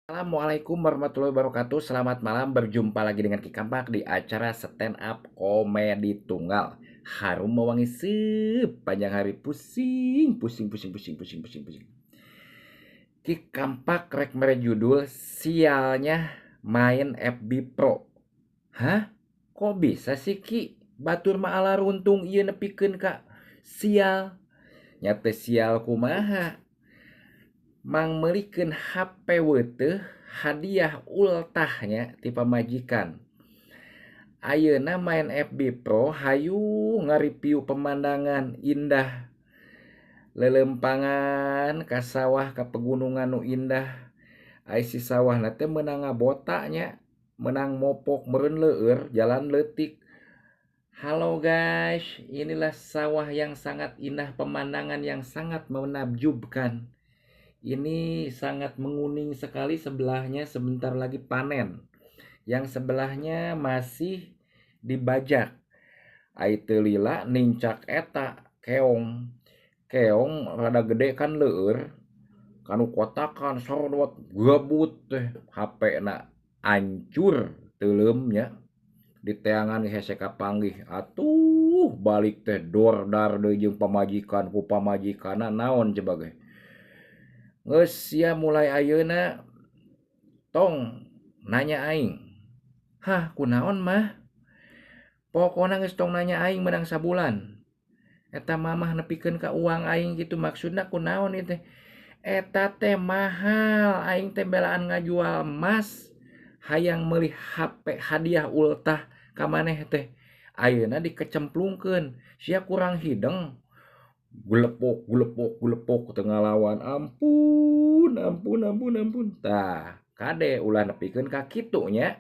Assalamualaikum warahmatullahi wabarakatuh. Selamat malam, berjumpa lagi dengan Ki Kampak di acara stand up komedi tunggal. Harum mewangi sepanjang hari, pusing, pusing, pusing, pusing, pusing, pusing, pusing. Ki Kampak rek mere judul sialnya main FB Pro. Hah? Kok bisa sih Ki? Batur mah ala runtung ieu nepikeun ka sial. Nya teh sial kumaha? Mangmeulikeun HP weuteuh hadiah ultahnya ti pamajikan. Ayeuna main FB Pro hayu ngareview pemandangan indah. Lelempangan ka sawah ka pegunungan nu indah. Ai si sawahna teh meunang ngabota nya, meunang mopok meureun leueur jalan leutik. Halo guys, inilah sawah yang sangat indah, pemandangan yang sangat menakjubkan. Ini sangat menguning sekali, sebelahnya sebentar lagi panen. Yang sebelahnya masih dibajak. Ai teu lila nincak eta keong. Keong rada gede kan leueur. Kanu kotakan sorodot gabut teh HP na ancur teuleum nya. Diteangan hese kapanggih atuh balik teh dordar deui jeung pamajikan ku pamajikanna naon coba ge. Geus sia mulai ayeuna tong nanya aing. Hah, kunaon mah? Pokona geus tong nanya aing meunang sabulan. Eta mamah nepikeun ka uang aing kitu maksudna kunaon ieu teh? Eta teh mahal, aing teh belaan ngajual emas hayang meuli HP hadiah ultah ka maneh teh. Ayeuna dikecemplungkeun, sia kurang hideng. Gulepok, gulepok, gulepok teu ngalawan. Ampun, ampun, ampun, ampun. Tah, kade ulah nepikeun ka kitu nya.